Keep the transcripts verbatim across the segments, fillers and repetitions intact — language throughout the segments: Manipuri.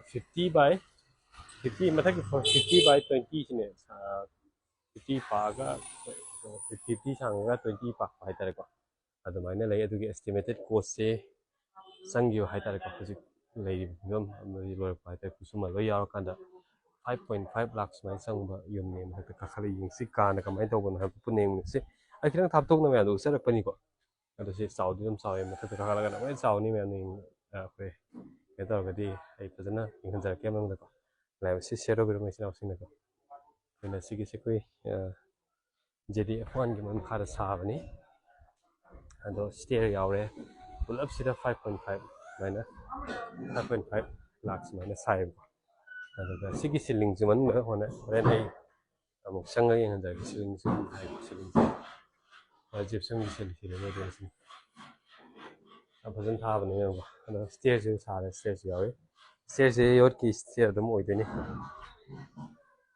ꯐꯤꯐꯇꯤ ꯕꯥꯏ ꯐꯤꯐꯇꯤ, ꯃꯊꯛꯀꯤ ꯐꯤꯐꯇꯤ ꯕꯥꯏ ꯇ꯭ꯋꯦꯟꯇꯤꯁꯤꯅꯦ, ꯐꯤꯐꯇꯤ ꯄꯥꯛꯑꯒ, ꯐꯤꯐꯇꯤ ꯁꯥꯡꯉꯒ ꯇ꯭ꯋꯦꯟꯇꯤ ꯄꯥꯛꯄ ꯍꯥꯏꯇꯥꯔꯦꯀꯣ꯫ ꯑꯗꯨꯃꯥꯏꯅ ꯂꯩ꯫ ꯑꯗꯨꯒꯤ ꯑꯦꯁꯇꯤꯃꯦꯇꯦꯠ ꯀꯣꯁꯁꯦ ꯆꯪꯈꯤꯕ ꯍꯥꯏꯇꯥꯔꯦꯀꯣ, ꯍꯧꯖꯤꯛ ꯂꯩꯔꯤꯕ ꯐꯤꯕꯝ ꯑꯃꯗꯤ ꯂꯣꯏꯔꯛꯄ ꯍꯥꯏꯇꯥꯔꯦ, ꯈꯨꯠꯁꯨꯃꯟ ꯂꯣꯏ ꯌꯥꯎꯔꯀꯥꯟꯗ ꯐꯥꯏꯚ ꯄꯣꯏꯟ ꯐꯥꯏꯚ ꯂꯥꯛ ꯁꯨꯃꯥꯏꯅ ꯆꯪꯕ ꯌꯨꯝꯅꯦ꯫ ꯃꯊꯛꯇ ꯀꯥꯈꯠꯂ ꯌꯦꯡꯁꯤ, ꯀꯥꯅ ꯀꯃꯥꯏꯅ ꯇꯧꯕꯅꯣ ꯍꯥꯏꯕꯗꯣ ꯄꯨꯟꯅ ꯌꯦꯡꯃꯤꯟꯅꯁꯤ꯫ ꯑꯩ ꯈꯤꯇꯪ ꯊꯥꯞꯇꯣꯛꯅ ꯃꯌꯥꯝꯗꯣ ꯎꯠꯆꯔꯛꯄꯅꯤꯀꯣ꯫ ꯑꯗꯣ ꯁꯤ ꯆꯥꯎꯗꯤ ꯑꯗꯨꯝ ꯆꯥꯎꯋꯦ, ꯃꯊꯛꯇ ꯀꯥꯈꯠꯂꯒꯅ ꯂꯣꯏ ꯆꯥꯎꯅꯤ ꯃꯌꯥꯝꯅ ꯌꯦꯡ-, ꯑꯩꯈꯣꯏ ꯀꯩꯅꯣ ꯇꯧꯔꯒꯗꯤ ꯑꯩ ꯐꯖꯅ ꯌꯦꯡꯍꯟꯖꯔꯛꯀꯦ ꯃꯅꯨꯡꯗꯀꯣ꯫ ꯂꯥꯏꯕꯁꯤ ꯁꯤꯌꯔ ꯇꯧꯕꯤꯔꯝꯃꯣ ꯏꯆꯤꯟ ꯏꯅꯥꯎꯁꯤꯡꯅꯀꯣ꯫ ꯑꯩꯈꯣꯏꯅ ꯁꯤꯒꯤꯁꯦ ꯑꯩꯈꯣꯏ, ꯑ, ꯖꯦ ꯗꯤ ꯑꯦꯐ ꯋꯥꯟꯒꯤ ꯃꯈꯥꯗ ꯁꯥꯕꯅꯤ꯫ ꯑꯗꯣ ꯁ꯭ꯇꯦꯌꯔ ꯌꯥꯎꯔꯦ꯫ ꯄꯨꯂꯞꯁꯤꯗ ꯐꯥꯏꯚ ꯄꯣꯏꯟ ꯐꯥꯏꯚ ꯁꯨꯃꯥꯏꯅ, ꯐꯥꯏꯚ ꯄꯣꯏꯟ ꯐꯥꯏꯚ ꯂꯥꯛ ꯁꯨꯃꯥꯏꯅ ꯁꯥꯏꯌꯦꯕꯀꯣ꯫ ꯑꯗꯨꯒ ꯁꯤꯒꯤ ꯁꯤꯂꯤꯡꯁꯤ ꯃꯅꯨꯡꯗ ꯍꯣꯔꯦꯟ, ꯍꯣꯔꯦꯟ ꯑꯩ ꯑꯃꯨꯛ ꯆꯪꯉꯒ ꯌꯦꯡꯍꯟꯖꯔꯛꯀꯦ꯫ ꯁꯤꯂꯤꯡꯁꯤ ꯍꯥꯏꯕ ꯁꯤꯂꯤꯡꯁꯤ꯫ ꯖꯤꯞꯁꯝꯒꯤ ꯁꯤꯂꯤꯡ ꯁꯤꯂꯤꯡ ꯑꯣꯏꯗꯣꯏꯅꯤ ꯁꯤꯅꯤ꯫ ꯌꯥꯝ ꯐꯖꯅ ꯊꯥꯕꯅꯦ, ꯌꯦꯡꯉꯣ꯫ ꯑꯗꯣ ꯁ꯭ꯇꯦꯌꯔꯁꯨ ꯁꯥꯔꯦ, ꯁ꯭ꯇꯦꯌꯔꯁꯨ ꯌꯥꯎꯋꯤ꯫ ꯁ꯭ꯇꯦꯌꯔꯁꯦ ꯌꯣꯠꯀꯤ ꯁ꯭ꯇꯦꯌꯔ ꯑꯗꯨꯝ ꯑꯣꯏꯗꯣꯏꯅꯤ꯫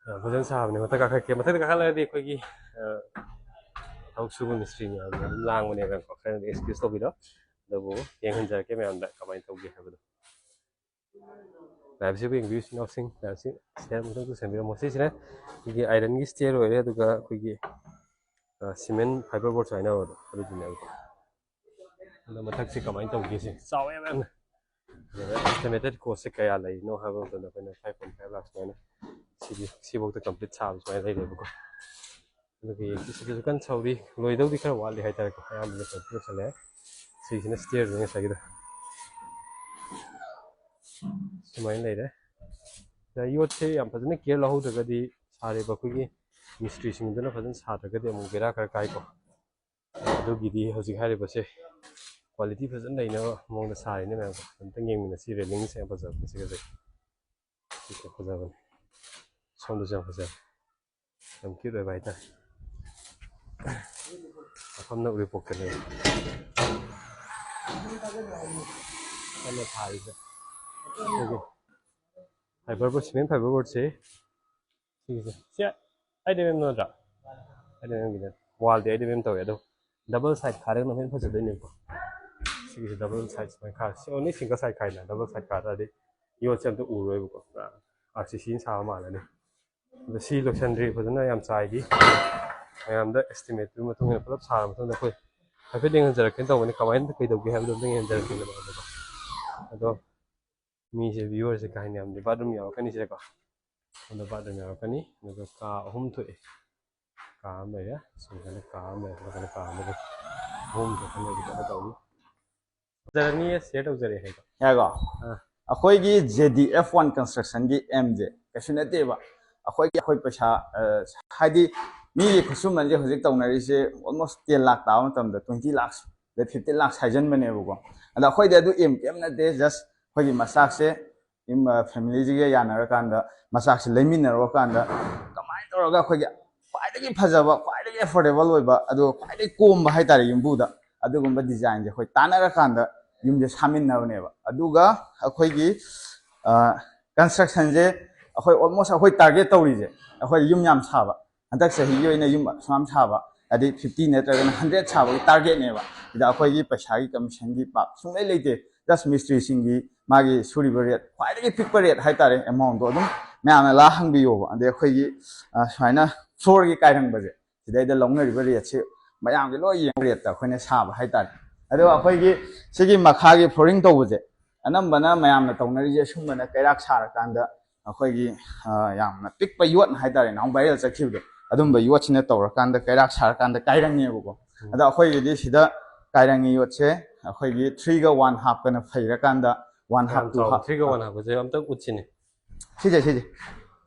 ꯌꯥꯝ ꯐꯖꯅ ꯁꯥꯕꯅꯦ꯫ ꯃꯊꯛ ꯀꯥꯈꯠꯀꯦ꯫ ꯃꯊꯛꯇ ꯀꯥꯈꯠꯂꯒꯗꯤ ꯑꯩꯈꯣꯏꯒꯤ, ꯑ, ꯊꯕꯛ ꯁꯨꯕ ꯃꯤꯁꯇ꯭ꯔꯤ ꯃꯌꯥꯝꯅ ꯑꯗꯨꯝ ꯂꯥꯡꯕꯅꯦꯕꯀꯣ꯫ ꯈꯔꯗꯤ ꯑꯦꯛꯁꯀ꯭ꯌꯨꯁ ꯇꯧꯕꯤꯔꯣ꯫ ꯑꯗꯨꯕꯨ ꯌꯦꯡꯍꯟꯖꯔꯛꯀꯦ ꯃꯌꯥꯝꯗ ꯀꯃꯥꯏꯅ ꯇꯧꯒꯦ ꯍꯥꯏꯕꯗꯣ꯫ ꯂꯥꯏꯕꯁꯤꯕꯨ ꯌꯦꯡꯕꯤꯌꯨ, ꯏꯆꯤꯟ ꯏꯅꯥꯎꯁꯤꯡ꯫ ꯂꯥꯏꯕꯁꯤ ꯁꯤꯗ ꯑꯃꯨꯛꯇꯪ ꯄꯨꯁꯟꯕꯤꯔꯝꯃꯣ꯫ ꯁꯤꯁꯤꯅ ꯑꯩꯈꯣꯏꯒꯤ ꯑꯥꯏꯔꯟꯒꯤ ꯁ꯭ꯇꯦꯌꯔ ꯑꯣꯏꯔꯦ, ꯑꯗꯨꯒ ꯑꯩꯈꯣꯏꯒꯤ, ꯑ, ꯁꯤꯃꯦꯟ ꯐꯥꯏꯕꯔ ꯕꯣꯔꯗ ꯁꯨꯃꯥꯏꯅ ꯍꯥꯏꯅꯕꯗꯣ ꯑꯗꯨꯗꯨꯅꯦꯕꯀꯣ꯫ ꯑꯗꯣ ꯃꯊꯛꯁꯦ ꯀꯃꯥꯏꯅ ꯇꯧꯒꯦ? ꯁꯤ ꯆꯥꯎꯋꯦꯕ ꯌꯥꯝꯅ꯫ ꯑꯗꯨꯒ ꯑꯦꯁꯇꯤꯃꯦꯇꯦꯠ ꯀꯣꯁꯁꯦ ꯀꯌꯥ ꯂꯩꯔꯤꯅꯣ ꯍꯥꯏꯕ ꯃꯇꯝꯗ ꯑꯩꯈꯣꯏꯅ ꯐꯥꯏꯚ ꯄꯣꯏꯟ ꯐꯥꯏꯚ ꯂꯥꯛ ꯁꯨꯃꯥꯏꯅ ꯁꯤꯒꯤ, ꯁꯤꯐꯥꯎꯗ ꯀꯝꯄ꯭ꯂꯤꯠ ꯁꯥꯕ ꯁꯨꯃꯥꯏꯅ ꯂꯩꯔꯦꯕꯀꯣ꯫ ꯑꯗꯨꯒ ꯌꯦꯡꯁꯤ, ꯁꯤꯒꯤꯁꯨ ꯀꯟꯅ ꯁꯧꯔꯤ, ꯂꯣꯏꯗꯧꯗꯤ ꯈꯔ ꯋꯥꯠꯂꯤ ꯍꯥꯏꯇꯥꯔꯦꯀꯣ꯫ ꯑꯌꯥꯝꯕꯅ ꯀꯝꯄ꯭ꯂꯤꯠ ꯂꯣꯏꯁꯜꯂꯛꯑꯦ꯫ ꯁꯤꯒꯤꯁꯤꯅ ꯁ꯭ꯇꯦꯌꯔꯅꯤ ꯉꯁꯥꯏꯒꯤꯗꯣ꯫ ꯁꯨꯃꯥꯏꯅ ꯂꯩꯔꯦ꯫ ꯁꯤꯗ ꯌꯣꯠꯁꯦ ꯌꯥꯝ ꯐꯖꯅ ꯀꯦꯌꯔ ꯂꯧꯍꯧꯗ꯭ꯔꯒꯗꯤ ꯁꯥꯔꯤꯕ ꯑꯩꯈꯣꯏꯒꯤ ꯃꯤꯁꯇ꯭ꯔꯤꯁꯤꯡꯗꯨꯅ ꯐꯖꯅ ꯁꯥꯗ꯭ꯔꯒꯗꯤ ꯑꯃꯨꯛ ꯕꯦꯔꯥ ꯈꯔ ꯀꯥꯏꯀꯣ꯫ ꯑꯗꯨꯒꯤꯗꯤ ꯍꯧꯖꯤꯛ ꯍꯥꯏꯔꯤꯕꯁꯦ ꯀ꯭ꯋꯥꯂꯤꯇꯤ ꯐꯖꯅ ꯂꯩꯅꯕ ꯃꯑꯣꯡꯗ ꯁꯥꯔꯤꯅꯦ ꯃꯌꯥꯝ꯫ ꯑꯝꯇꯪ ꯌꯦꯡꯃꯤꯟꯅꯁꯤ꯫ ꯔꯦꯂꯤꯡꯁꯦ ꯌꯥꯝ ꯐꯖꯕꯅꯦ ꯁꯤꯒꯁꯦ꯫ ꯁꯤꯁꯦ ꯐꯖꯕꯅꯦ꯫ ꯁꯣꯝꯗꯁꯨ ꯌꯥꯝ ꯐꯖꯕ꯫ ꯌꯥꯝ ꯀ꯭ꯌꯨꯠ ꯑꯣꯏꯕ ꯍꯥꯏꯇꯥꯔꯦ꯫ ꯃꯐꯝꯅ ꯎꯔꯤꯄꯣꯛꯇꯅꯦ꯫ ꯀꯟꯅ ꯊꯥꯔꯤꯁꯦ꯫ ꯑꯩꯈꯣꯏꯒꯤ ꯐꯥꯏꯕꯔ ꯕꯣꯔꯗ, ꯁꯤꯃꯦꯟ ꯐꯥꯏꯕꯔ ꯕꯣꯔꯗꯁꯦ ꯁꯤꯒꯤꯁꯦ꯫ ꯁꯤ ꯑꯥꯏ ꯗꯕꯜ ꯑꯦꯝ ꯅꯠꯇ꯭ꯔꯥ? ꯑꯥꯏ ꯗꯕꯜ ꯑꯦꯝꯒꯤꯅꯦ꯫ ꯋꯥꯜꯗꯤ ꯑꯥꯏ ꯗꯕꯜ ꯑꯦꯝ ꯇꯧꯋꯦ, ꯑꯗꯣ ꯗꯕꯜ ꯁꯥꯏꯗ ꯈꯥꯔꯒꯅ ꯍꯦꯟꯅ ꯐꯖꯗꯣꯏꯅꯦꯕꯀꯣ꯫ ꯁꯤꯒꯤꯁꯦ ꯗꯕꯜ ꯁꯥꯏꯗ ꯁꯨꯃꯥꯏꯅ ꯈꯥꯔꯦ꯫ ꯁꯤ ꯑꯣꯟꯂꯤ ꯁꯤꯡꯒꯜ ꯁꯥꯏꯗ ꯈꯥꯏꯅ, ꯗꯕꯜ ꯁꯥꯏꯗ ꯈꯥ ꯇꯥꯔꯗꯤ ꯌꯣꯠꯁꯦ ꯑꯝꯇ ꯎꯔꯣꯏꯕꯀꯣ, ꯄꯨꯔꯥ ꯑꯥꯔ ꯁꯤ ꯁꯤꯅ ꯁꯥꯕ ꯃꯥꯜꯂꯅꯤ꯫ ꯑꯗꯣ ꯁꯤ ꯂꯣꯏꯁꯟꯗ꯭ꯔꯤ, ꯐꯖꯅ ꯌꯥꯝ ꯆꯥꯏꯔꯤ꯫ ꯃꯌꯥꯝꯗ ꯑꯦꯁꯇꯤꯃꯦꯠꯇꯨꯒꯤ ꯃꯇꯨꯡ ꯏꯟꯅ ꯄꯨꯂꯞ ꯁꯥꯔ ꯃꯇꯨꯡꯗ ꯑꯩꯈꯣꯏ ꯍꯥꯏꯐꯦꯠ ꯌꯦꯡꯍꯟꯖꯔꯛꯀꯦ ꯇꯧꯕꯅꯤ, ꯀꯃꯥꯏꯅ ꯀꯩꯗꯧꯒꯦ ꯍꯥꯏꯕꯗꯣ ꯑꯝꯇ ꯌꯦꯡꯍꯟꯖꯔꯛꯀꯦ ꯃꯌꯥꯝꯗꯀꯣ꯫ ꯑꯗꯣ ꯃꯤꯁꯦ, ꯚ꯭ꯌꯨꯋꯔꯁꯦ ꯀꯥ ꯍꯦꯟꯅ ꯌꯥꯝꯗꯦ, ꯕꯥꯠꯔꯨꯝ ꯌꯥꯎꯔꯛꯀꯅꯤ ꯁꯤꯗꯀꯣ꯫ ꯑꯗꯣ ꯕꯥꯠꯔꯨꯝ ꯌꯥꯎꯔꯛꯀꯅꯤ, ꯑꯗꯨꯒ ꯀꯥ ꯑꯍꯨꯝ ꯊꯣꯛꯑꯦ꯫ ꯀꯥ ꯑꯃ ꯂꯩꯔꯦ, ꯁꯣꯝꯗꯅ ꯀꯥ ꯑꯃ ꯂꯩꯔꯦ, ꯁꯣꯝꯗꯅ ꯀꯥ ꯑꯃꯒ ꯑꯍꯨꯝ ꯊꯣꯛꯀꯅꯤ꯫ ꯑꯗꯨ ꯀꯩꯅꯣ ꯇꯧꯅꯤ꯫ ꯐꯖꯔꯅꯤꯌꯦ, ꯁꯤꯌꯔ ꯇꯧꯖꯔꯦ ꯍꯥꯏꯗꯣ꯫ ꯌꯥꯏꯀꯣ? ꯑꯥ꯫ ꯑꯩꯈꯣꯏꯒꯤ ꯖꯦ ꯗꯤ ꯑꯦꯐ ꯋꯥꯟ ꯀꯟꯁꯇ꯭ꯔꯛꯁꯟꯒꯤ ꯑꯦꯝꯁꯦ ꯀꯩꯁꯨ ꯅꯠꯇꯦꯕ꯫ ꯑꯩꯈꯣꯏꯒꯤ, ꯑꯩꯈꯣꯏ ꯄꯩꯁꯥ, ꯑ, ꯍꯥꯏꯗꯤ ꯃꯤꯒꯤ ꯈꯨꯠꯁꯨꯃꯟꯁꯦ ꯍꯧꯖꯤꯛ ꯇꯧꯅꯔꯤꯁꯦ almost ten lakh ꯇꯥꯕ ꯃꯇꯝꯗ twenty lakhs, ꯑꯗꯩ fifteen lakhs ꯍꯥꯏꯖꯟꯕꯅꯦꯕꯀꯣ꯫ ꯑꯗ ꯑꯩꯈꯣꯏꯗꯤ ꯑꯗꯨ ꯑꯦꯝ ꯀꯩꯝ ꯅꯠꯇꯦ, just ꯑꯩꯈꯣꯏꯒꯤ ꯃꯆꯥꯛꯁꯦ ꯏꯝ-, ꯑ, ꯐꯦꯃꯤꯂꯤꯁꯤꯒ ꯌꯥꯅꯔꯀꯥꯟꯗ ꯃꯆꯥꯛꯁꯦ ꯂꯩꯃꯤꯟꯅꯔꯨꯔꯀꯥꯟꯗ ꯀꯃꯥꯏꯅ ꯇꯧꯔꯒ ꯑꯩꯈꯣꯏꯒꯤ ꯈ꯭ꯋꯥꯏꯗꯒꯤ ꯐꯖꯕ, ꯈ꯭ꯋꯥꯏꯗꯒꯤ ꯑꯦꯐꯣꯔꯗꯦꯕꯜ ꯑꯣꯏꯕ, ꯑꯗꯨꯒ ꯈ꯭ꯋꯥꯏꯗꯒꯤ ꯀꯣꯝꯕ ꯍꯥꯏꯇꯥꯔꯦ ꯌꯨꯝꯕꯨꯗ, ꯑꯗꯨꯒꯨꯝꯕ ꯗꯤꯖꯥꯏꯟꯁꯦ ꯑꯩꯈꯣꯏ ꯇꯥꯟꯅꯔꯀꯥꯟꯗ ꯌꯨꯝꯁꯦ ꯁꯥꯃꯤꯟꯅꯕꯅꯦꯕ꯫ ꯑꯗꯨꯒ ꯑꯩꯈꯣꯏꯒꯤ, ꯑ, ꯀꯟꯁꯇ꯭ꯔꯛꯁꯟꯁꯦ ꯑꯩꯈꯣꯏ almost ꯑꯩꯈꯣꯏ ꯇꯥꯔꯒꯦꯠ ꯇꯧꯔꯤꯁꯦ, ꯑꯩꯈꯣꯏ ꯌꯨꯝ ꯌꯥꯝ ꯁꯥꯕ, ꯍꯟꯗꯛ ꯆꯍꯤꯒꯤ ꯑꯣꯏꯅ ꯌꯨꯝ ꯑꯁꯨꯛ ꯌꯥꯝ ꯁꯥꯕ, ꯍꯥꯏꯗꯤ fifty ꯅꯠꯇ꯭ꯔꯒꯅ hundred ꯁꯥꯕꯒꯤ ꯇꯥꯔꯒꯦꯠꯅꯦꯕ꯫ ꯁꯤꯗ ꯑꯩꯈꯣꯏꯒꯤ ꯄꯩꯁꯥꯒꯤ ꯀꯃꯤꯁꯟꯒꯤ ꯄꯥꯛ ꯁꯨꯡꯂꯩ ꯂꯩꯇꯦ꯫ Just ꯃꯤꯁꯇ꯭ꯔꯤꯁꯤꯡꯒꯤ ꯃꯥꯒꯤ ꯁꯨꯔꯤꯕ ꯔꯦꯠ, ꯈ꯭ꯋꯥꯏꯗꯒꯤ ꯄꯤꯛꯄ ꯔꯦꯠ ꯍꯥꯏꯇꯥꯔꯦ, ꯑꯦꯃꯥꯎꯟꯗꯣ ꯑꯗꯨꯝ ꯃꯌꯥꯝꯅ ꯂꯥꯛꯑ ꯍꯪꯕꯤꯌꯣꯕ꯫ ꯑꯗꯩ ꯑꯩꯈꯣꯏꯒꯤ, ꯑ, ꯁꯨꯃꯥꯏꯅ ꯐ꯭ꯂꯣꯔꯒꯤ ꯀꯥꯏꯔꯪꯕꯁꯦ, ꯁꯤꯗꯩꯗ ꯂꯧꯅꯔꯤꯕ ꯔꯦꯠꯁꯦ ꯃꯌꯥꯝꯒꯤ ꯂꯣꯏ ꯌꯦꯡꯕ ꯔꯦꯠꯇ ꯑꯩꯈꯣꯏꯅ ꯁꯥꯕ ꯍꯥꯏꯇꯥꯔꯦ꯫ ꯑꯗꯣ ꯑꯩꯈꯣꯏꯒꯤ ꯁꯤꯒꯤ ꯃꯈꯥꯒꯤ ꯐ꯭ꯂꯣꯔꯤꯡ ꯇꯧꯕꯁꯦ, ꯑꯅꯝꯕꯅ ꯃꯌꯥꯝꯅ ꯇꯧꯅꯔꯤꯁꯦ ꯁꯨꯝꯕꯅ ꯀꯩꯔꯥꯛ ꯁꯥꯔꯀꯥꯟꯗ ꯑꯩꯈꯣꯏꯒꯤ, ꯑ, ꯌꯥꯝꯅ ꯄꯤꯛꯄ ꯌꯣꯠꯅ ꯍꯥꯏꯇꯥꯔꯦ, ꯅꯍꯥꯟ ꯚꯥꯏꯔꯦꯜ ꯆꯠꯈꯤꯕꯗꯣ, ꯑꯗꯨꯝꯕ ꯌꯣꯠꯁꯤꯅ ꯇꯧꯔꯀꯥꯟꯗ ꯀꯩꯔꯥꯛ ꯁꯥꯔꯀꯥꯟꯗ ꯀꯥꯏꯔꯪꯉꯦꯕꯀꯣ꯫ ꯎꯝ꯫ ꯑꯗꯣ ꯑꯩꯈꯣꯏꯒꯤꯗꯤ ꯁꯤꯗ ꯀꯥꯏꯔꯪꯉꯤ ꯌꯣꯠꯁꯦ ꯑꯩꯈꯣꯏꯒꯤ three ꯒ one half ꯀꯅ ꯐꯩꯔꯀꯥꯟꯗ one half, ꯌꯥꯝ two ꯆꯥꯎꯕ half꯫ Three ꯒ one half ꯁꯦ ꯑꯝꯇ ꯎꯠꯁꯤꯅꯦ꯫ ꯁꯤꯁꯦ, ꯁꯤꯁꯦ꯫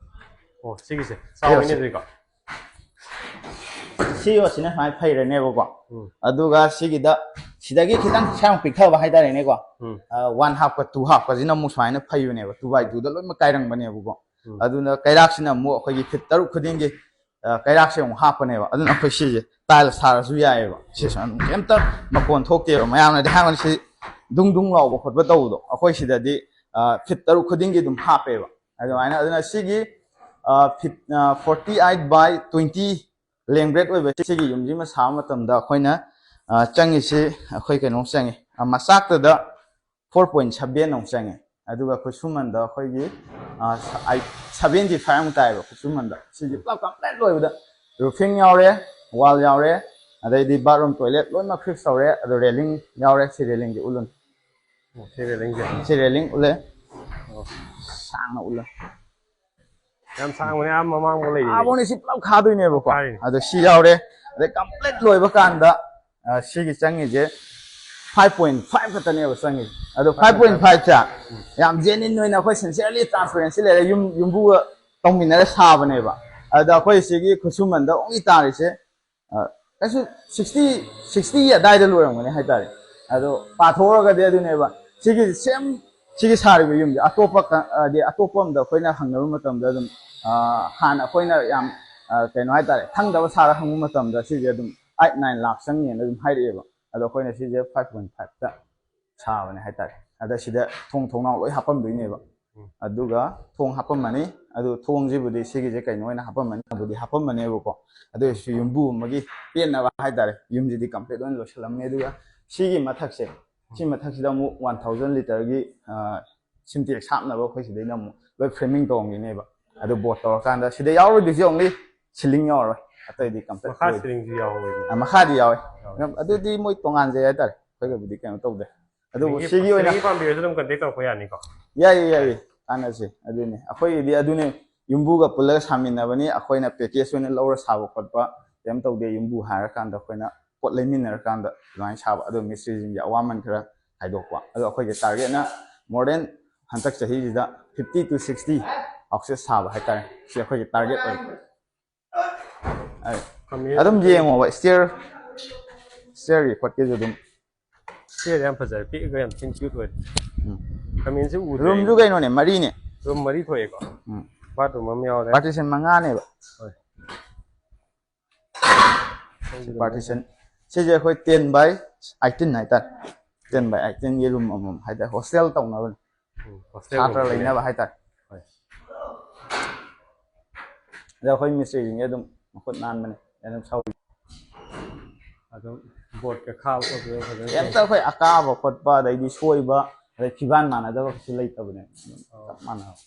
ꯑꯣ, ꯁꯤꯒꯤꯁꯦ ꯁꯤꯁꯦ꯫ ꯆꯥꯎꯋꯤꯅꯦ ꯑꯗꯨꯗꯤꯀꯣ꯫ ꯁꯤ ꯌꯣꯠꯁꯤꯅ ꯁꯨꯃꯥꯏꯅ ꯐꯩꯔꯅꯦꯕꯀꯣ꯫ ꯎꯝ꯫ ꯑꯗꯨꯒ ꯁꯤꯒꯤꯗ, ꯁꯤꯗꯒꯤ ꯈꯤꯇꯪ ꯁ꯭ꯋꯥꯏꯃꯨꯛ ꯄꯤꯛꯊꯕ ꯍꯥꯏꯇꯥꯔꯦꯅꯦꯀꯣ꯫ ꯎꯝ꯫ ꯑ, one half ꯀ two half ꯀꯁꯤꯅ ꯑꯃꯨꯛ ꯁꯨꯃꯥꯏꯅ ꯐꯩꯕꯅꯦꯕ, two by two ꯗ ꯂꯣꯏꯅꯃꯛ ꯀꯥꯏꯔꯪꯕꯅꯦꯕꯀꯣ꯫ ꯎꯝ꯫ ꯑꯗꯨꯅ ꯀꯩꯔꯥꯛꯁꯤꯅ ꯑꯃꯨꯛ ꯑꯩꯈꯣꯏꯒꯤ ꯐꯤꯠ ꯇꯔꯨꯛ ꯈꯨꯗꯤꯡꯒꯤ, ꯑ, ꯀꯩꯔꯥꯛꯁꯦ ꯑꯃꯨꯛ ꯍꯥꯞꯄꯅꯦꯕ꯫ ꯑꯗꯨꯅ ꯑꯩꯈꯣꯏ ꯁꯤꯁꯦ ꯇꯥꯏꯜ ꯁꯥꯔꯁꯨ ꯌꯥꯏꯑꯕ꯫ ꯁꯤꯁꯨ ꯑꯗꯨꯝ ꯀꯩꯝꯇ ꯃꯈꯣꯟ ꯊꯣꯛꯇꯦꯕ꯫ ꯃꯌꯥꯝꯅꯗꯤ ꯍꯥꯏꯕꯅꯤ ꯁꯤ ꯗꯨꯡ ꯗꯨꯡ ꯂꯥꯎꯕ ꯈꯣꯠꯄ ꯇꯧꯕꯗꯣ, ꯑꯩꯈꯣꯏ ꯁꯤꯗꯗꯤ, ꯑ, ꯐꯤꯠ ꯇꯔꯨꯛ ꯈꯨꯗꯤꯡꯒꯤ ꯑꯗꯨꯝ ꯍꯥꯞꯄꯦꯕ꯫ ꯑꯗꯨꯃꯥꯏꯅ, ꯑꯗꯨꯅ ꯁꯤꯒꯤ, ꯑ, ꯐꯤꯠ, ꯑ, forty eight by twenty ꯂꯦꯡ ꯕ꯭ꯔꯦꯠ ꯑꯣꯏꯕ ꯁꯤꯒꯤ ꯌꯨꯝꯁꯤꯃ ꯁꯥꯕ ꯃꯇꯝꯗ ꯑꯩꯈꯣꯏꯅ, ꯑ, ꯆꯪꯉꯤꯁꯤ, ꯑꯩꯈꯣꯏ ꯀꯩꯅꯣ ꯆꯪꯉꯤ, ꯑ, ꯃꯆꯥꯛꯇꯨꯗ four point seven ꯑꯃꯨꯛ ꯆꯪꯉꯦ꯫ ꯑꯗꯨꯒ ꯈꯨꯠꯁꯨꯃꯟꯗ ꯑꯩꯈꯣꯏꯒꯤ seventy five ꯑꯃꯨꯛ ꯇꯥꯏꯌꯦꯕ ꯈꯨꯠꯁꯨꯃꯟꯗ꯫ ꯁꯤꯁꯦ ꯄꯨꯂꯞ complete ꯂꯣꯏꯕꯗ roofing ꯌꯥꯎꯔꯦ, wall ꯌꯥꯎꯔꯦ, ꯑꯗꯩꯗꯤ bathroom toilet ꯂꯣꯏꯅꯃꯛ fix ꯇꯧꯔꯦ꯫ ꯑꯗꯣ railing ꯌꯥꯎꯔꯦ꯫ ꯁꯤ railingꯁꯦ ꯎꯠꯂꯨꯅꯦ꯫ ꯁꯤ railingꯁꯦ ꯁꯤ railing ꯎꯠꯂꯦ꯫ ꯁꯥꯡꯅ ꯎꯠꯂꯦ꯫ ꯌꯥꯝ ꯁꯥꯡꯕꯅꯦ, ꯑꯥ ꯃꯃꯥꯡꯐꯥꯎ ꯂꯩꯔꯤꯅꯦ꯫ ꯑꯥꯕꯣꯛꯅꯤ ꯁꯤ ꯄꯨꯂꯞ ꯈꯥꯗꯣꯏꯅꯦꯕꯀꯣ꯫ ꯈꯥꯔꯤꯅꯦ꯫ ꯑꯗꯣ ꯁꯤ ꯌꯥꯎꯔꯦ꯫ ꯑꯗꯩ complete ꯂꯣꯏꯕ ꯀꯥꯟꯗ ꯑ, ꯁꯤꯒꯤ ꯆꯪꯉꯤꯁꯦ five point five ꯈꯛꯇꯅꯦꯕ ꯆꯪꯉꯤꯁꯦ꯫ ꯑꯗꯣ five point five ꯁꯦ ꯌꯥꯝ genuine ꯑꯣꯏꯅ ꯑꯩꯈꯣꯏ sincerely transparency ꯂꯩꯔꯦ꯫ ꯌꯨꯝ ꯌꯨꯝꯕꯨꯒ ꯇꯧꯃꯤꯟꯅꯔ ꯁꯥꯕꯅꯦꯕ꯫ ꯑꯗ ꯑꯩꯈꯣꯏ ꯁꯤꯒꯤ ꯈꯨꯠꯁꯨꯃꯟꯗ only ꯇꯥꯔꯤꯁꯦ ꯑ, ꯀꯩꯁꯨ sixty, sixty ꯑꯗꯥꯏꯗ ꯂꯣꯏꯔꯝꯒꯅꯤ ꯍꯥꯏꯇꯥꯔꯦ꯫ ꯑꯗꯣ ꯄꯥꯊꯣꯛꯎꯔꯒꯗꯤ ꯑꯗꯨꯅꯦꯕ ꯁꯤꯒꯤ same ꯁꯤꯒꯤ ꯁꯥꯔꯤꯕ ꯌꯨꯝꯁꯦ ꯑꯇꯣꯞꯄ ꯀ-, ꯍꯥꯏꯗꯤ ꯑꯇꯣꯞꯄ ꯑꯝꯗ ꯑꯩꯈꯣꯏꯅ ꯍꯪꯅꯕ ꯃꯇꯝꯗ ꯑꯗꯨꯝ ꯑ, ꯍꯥꯟꯅ ꯑꯩꯈꯣꯏꯅ ꯌꯥꯝ ꯑ, ꯀꯩꯅꯣ ꯍꯥꯏꯇꯥꯔꯦ, ꯈꯪꯗꯕ ꯁꯥꯔ ꯍꯪꯕ ꯃꯇꯝꯗ ꯁꯤꯁꯦ ꯑꯗꯨꯝ eight nine ꯂꯥꯛ ꯆꯪꯅꯤꯅ ꯑꯗꯨꯝ ꯍꯥꯏꯔꯛꯑꯦꯕ꯫ ꯑꯗꯣ ꯑꯩꯈꯣꯏꯅ ꯁꯤꯁꯦ five point five ꯇ ꯁꯥꯕꯅꯦ ꯍꯥꯏꯇꯥꯔꯦ꯫ ꯑꯗ ꯁꯤꯗ ꯊꯣꯡ ꯊꯣꯡꯅꯥꯎ ꯂꯣꯏ ꯍꯥꯞꯄꯝꯗꯣꯏꯅꯦꯕ꯫ ꯑꯗꯨꯒ ꯊꯣꯡ ꯍꯥꯞꯄꯝꯃꯅꯤ꯫ ꯑꯗꯨ ꯊꯣꯡꯁꯤꯕꯨꯗꯤ ꯁꯤꯒꯤꯁꯦ ꯀꯩꯅꯣ ꯑꯣꯏꯅ ꯍꯥꯞꯄꯝꯃꯅꯤ, ꯑꯗꯨꯗꯤ ꯍꯥꯞꯄꯝꯃꯅꯦꯕꯀꯣ꯫ ꯑꯗꯨ ꯑꯣꯏꯔꯁꯨ ꯌꯨꯝꯕꯨ ꯑꯃꯒꯤ ꯄꯦꯟꯅꯕ ꯍꯥꯏꯇꯥꯔꯦ, ꯌꯨꯝꯁꯤꯗꯤ complete ꯑꯣꯏꯅ ꯂꯣꯏꯁꯤꯜꯂꯝꯃꯦ꯫ ꯑꯗꯨꯒ ꯁꯤꯒꯤ ꯃꯊꯛꯁꯦ, ꯁꯤ ꯃꯊꯛꯁꯤꯗ ꯑꯃꯨꯛ one thousand literꯒꯤ ꯑ, Sintex ꯍꯥꯞꯅꯕ ꯑꯩꯈꯣꯏ ꯁꯤꯗꯩꯅ ꯑꯃꯨꯛ ꯂꯣꯏ framing ꯇꯧꯔꯝꯒꯤꯅꯦꯕ꯫ ꯑꯗꯨ board ꯇꯧꯔꯀꯥꯟꯗ ꯁꯤꯗ ꯌꯥꯎꯔꯣꯏꯗꯣꯏꯁꯦ only ceiling ꯌꯥꯎꯔꯣꯏ, ꯑꯇꯩꯗꯤ complete ꯃꯈꯥ ꯑꯣꯏ꯫ ceilingꯁꯨ ꯌꯥꯎꯋꯦ꯫ ꯑ, ꯃꯈꯥꯗꯤ ꯌꯥꯎꯋꯦ꯫ ꯑꯗꯨꯝ ꯑꯗꯨꯗꯤ ꯃꯣꯏ ꯇꯣꯉꯥꯟꯖꯩ ꯍꯥꯏꯇꯥꯔꯦ, ꯑꯩꯈꯣꯏꯒꯕꯨꯗꯤ ꯀꯩꯅꯣ ꯇꯧꯗꯦ꯫ ꯑꯗꯨꯕꯨ ꯁꯤꯒꯤ ꯑꯣꯏꯅ ceilingꯒꯤ ꯄꯥꯝꯕꯤꯔꯁꯨ ꯑꯗꯨꯝ contact ꯇꯧꯔꯛꯄ ꯌꯥꯅꯤꯀꯣ꯫ ꯌꯥꯏꯌꯦ ꯌꯥꯏꯌꯦ, ꯇꯥꯟꯅꯁꯦ꯫ ꯑꯗꯨꯅꯦ ꯑꯩꯈꯣꯏꯒꯤꯗꯤ ꯑꯗꯨꯅꯦ, ꯌꯨꯝꯕꯨꯒ ꯄꯨꯜꯂꯒ ꯁꯥꯃꯤꯟꯅꯕꯅꯤ꯫ ꯑꯩꯈꯣꯏꯅ package ꯑꯣꯏꯅ ꯂꯧꯔ ꯁꯥꯕ ꯈꯣꯠꯄ ꯀꯩꯝ ꯇꯧꯗꯦ꯫ ꯌꯨꯝꯕꯨ ꯍꯥꯏꯔꯀꯥꯟꯗ ꯑꯩꯈꯣꯏꯅ ꯄꯣꯠ ꯂꯩꯃꯤꯟꯅꯔꯀꯥꯟꯗ ꯑꯗꯨꯃꯥꯏꯅ ꯁꯥꯕ꯫ ꯑꯗꯣ ꯃꯤꯁꯇ꯭ꯔꯤꯁꯤꯡꯒꯤ ꯑꯋꯥꯃꯟ ꯈꯔ ꯍꯥꯏꯗꯣꯛꯄ꯫ ꯑꯗꯣ ꯑꯩꯈꯣꯏꯒꯤ targetꯅ more than ꯍꯟꯗꯛ ꯆꯍꯤꯁꯤꯗ fifty to sixty houses ꯁꯥꯕ ꯍꯥꯏꯇꯥꯔꯦ꯫ ꯁꯤ ꯑꯩꯈꯣꯏꯒꯤ target ꯑꯣꯏ꯫ ꯑꯩ, ꯀꯃꯦꯟ ꯑꯗꯨꯝ ꯌꯦꯡꯉꯣꯕ stair, stairꯒꯤ ꯈꯣꯠꯀꯤꯁꯨ ꯑꯗꯨꯝ꯫ Stairꯁꯦ ꯌꯥꯝ ꯐꯖꯔꯦ, ꯄꯤꯛꯑꯒ ꯌꯥꯝ ꯊꯤꯅ cute ꯑꯣꯏ꯫ ꯎꯝ꯫ ꯀꯃꯦꯟꯁꯦ ꯎꯗ꯭ꯔꯦ꯫ Roomꯁꯨ ꯀꯩꯅꯣꯅꯦ, ꯃꯔꯤꯅꯦ꯫ Room ꯃꯔꯤ ꯊꯣꯛꯑꯦꯀꯣ꯫ ꯎꯝ꯫ Bathroom ꯑꯃ ꯌꯥꯎꯔꯦ꯫ Partition ꯃꯉꯥꯅꯦꯕ꯫ ꯍꯣꯏ꯫ Partition ꯁꯤꯁꯦ ꯑꯩꯈꯣꯏ ten by eighteen ꯍꯥꯏꯇꯥꯔꯦ꯫ Ten by eighteenꯒꯤ room ꯑꯃꯃꯝ ꯍꯥꯏꯇꯥꯔꯦ, hostel ꯇꯧꯅꯕꯅꯦ꯫ ꯎꯝ, hostel ꯁꯥꯇ꯭ꯔ roomꯅꯦ꯫ ꯂꯩꯅꯕ ꯍꯥꯏꯇꯥꯔꯦ꯫ ꯍꯣꯏ꯫ ꯑꯗ ꯑꯩꯈꯣꯏ ꯃꯤꯁꯇ꯭ꯔꯤꯁꯤꯡꯁꯦ ꯑꯗꯨꯝ ꯃꯈꯨꯠ ꯅꯥꯟꯕꯅꯦ, ꯑꯗꯨꯝ ꯁꯧ꯫ ꯑꯗꯨꯝ boardꯀ ꯈꯥꯕ ꯈꯣꯠꯄꯗꯣ ꯐꯖꯅ ꯀꯩꯝꯇ ꯑꯩꯈꯣꯏ ꯑꯀꯥꯕ ꯈꯣꯠꯄ, ꯑꯗꯩꯗꯤ ꯁꯣꯏꯕ, ꯑꯗꯩ ꯐꯤꯕꯥꯟ ꯃꯥꯟꯅꯗꯕ ꯀꯩꯁꯨ ꯂꯩꯇꯕꯅꯦ꯫ ꯑꯗꯨꯝ ꯆꯞ ꯃꯥꯟꯅꯕ꯫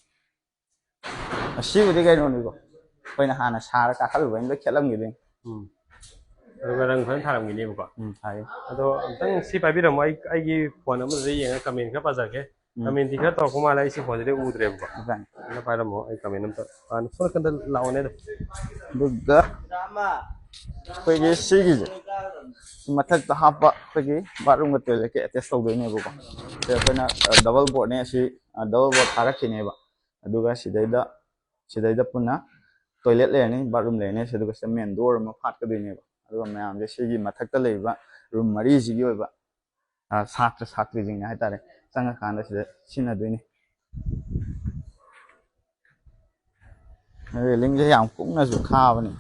ꯑꯁꯤꯕꯨꯗꯤ ꯀꯩꯅꯣꯅꯤꯀꯣ, ꯑꯩꯈꯣꯏꯅ ꯍꯥꯟꯅ ꯁꯥꯔ ꯀꯥꯈꯠꯂꯨꯕꯩꯅ ꯂꯣꯏ ꯈꯦꯠꯂꯝꯈꯤꯗꯣꯏꯅꯤ꯫ ꯎꯝ꯫ ꯑꯗꯨꯒ ꯔꯪ ꯐꯖꯅ ꯊꯥꯔꯝꯈꯤꯅꯦꯕꯀꯣ꯫ ꯎꯝ, ꯊꯥꯏꯌꯦ꯫ ꯑꯗꯣ ꯑꯝꯇꯪ ꯁꯤ ꯄꯥꯏꯕꯤꯔꯝꯃꯣ, ꯑꯩ, ꯑꯩꯒꯤ ꯐꯣꯟ ꯑꯃꯗꯨꯗ ꯌꯦꯡꯉꯒ ꯀꯃꯦꯟ ꯈꯔ ꯄꯥꯖꯔꯛꯀꯦ꯫ ꯎꯝ꯫ ꯀꯃꯦꯟꯗꯤ ꯈꯔ ꯇꯧꯔꯛꯄ ꯃꯥꯜꯂꯦ, ꯑꯩ ꯁꯤ ꯐꯣꯟꯁꯤꯗꯤ ꯎꯗ꯭ꯔꯦꯕꯀꯣ꯫ ꯐꯖꯅ꯫ ꯑꯝꯇ ꯄꯥꯏꯔꯝꯃꯣ, ꯑꯩ ꯀꯃꯦꯟ ꯑꯝꯇ ꯄꯥꯅꯤ꯫ ꯁꯣꯝ ꯅꯥꯀꯟꯗ ꯂꯥꯛꯑꯣꯅꯦ ꯑꯗꯣ꯫ ꯑꯗꯨꯒ ꯑꯩꯈꯣꯏꯒꯤ ꯁꯤꯒꯤꯁꯦ ꯃꯊꯛꯇ ꯍꯥꯞꯄ ꯑꯩꯈꯣꯏꯒꯤ ꯕꯥꯠꯔꯨꯝꯒ ꯇꯣꯏꯂꯦꯠꯀ ꯑꯦꯇꯦꯁ ꯇꯧꯗꯣꯏꯅꯦꯕꯀꯣ꯫ ꯁꯤꯗ ꯑꯩꯈꯣꯏꯅ, ꯑ, ꯗꯕꯜ ꯕꯣꯔꯗꯅꯦ ꯑꯁꯤ, ꯑ, ꯗꯕꯜ ꯕꯣꯔꯗ ꯊꯥꯔꯛꯈꯤꯅꯦꯕ꯫ ꯑꯗꯨꯒ ꯁꯤꯗꯩꯗ, ꯁꯤꯗꯩꯗ ꯄꯨꯟꯅ ꯇꯣꯏꯂꯦꯠ ꯂꯩꯔꯅꯤ, ꯕꯥꯠꯔꯨꯝ ꯂꯩꯔꯅꯤ, ꯑꯗꯨꯒ ꯁꯤꯗ ꯃꯦꯟ ꯗꯣꯔ ꯑꯃ ꯐꯥꯠꯀꯗꯣꯏꯅꯦꯕ꯫ ꯑꯗꯨꯒ ꯃꯌꯥꯝꯁꯦ ꯁꯤꯒꯤ ꯃꯊꯛꯇ ꯂꯩꯔꯤꯕ ꯔꯨꯝ ꯃꯔꯤꯁꯤꯒꯤ ꯑꯣꯏꯕ, ꯑ, ꯁꯥꯇ꯭ꯔ ꯁꯥꯇ꯭ꯔꯤꯁꯤꯡꯅ ꯍꯥꯏꯇꯥꯔꯦ, ꯆꯪꯉꯀꯥꯟꯗ ꯁꯤꯗ ꯁꯤꯖꯤꯟꯅꯗꯣꯏꯅꯤ꯫ ꯔꯦꯂꯤꯡꯁꯦ ꯌꯥꯝ ꯀꯨꯡꯅꯁꯨ ꯈꯥꯕꯅꯤ꯫